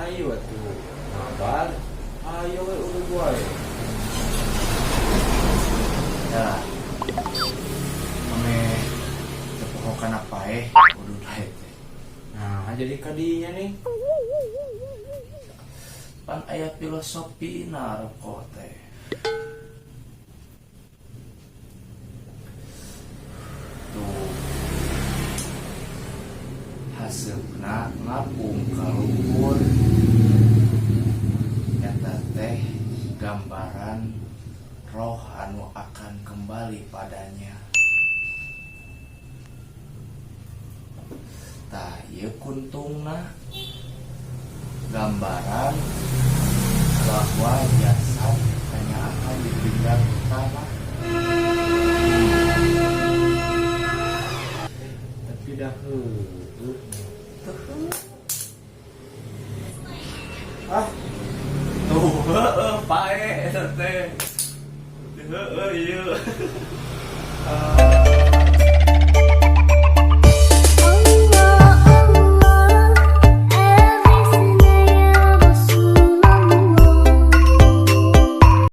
Hayu atuh. Ngabar. Ayo we Uruguay. Ya. Mame teu poho kana paeh kudu daek teh. Nah, jadi kadinya nih. Pan aya filosofi na rokok teh. Tuh. Haseupna ngapung ka luhur. Eta teh gambaran roh anu akan kembali padanya. Tah ieu kuntungna gambaran bahwa jasad hanya akan dipindah ke tanah. Tapi dah heueuh. Ah, Tuh, heueuh pae eta teh. Heueuh ieu.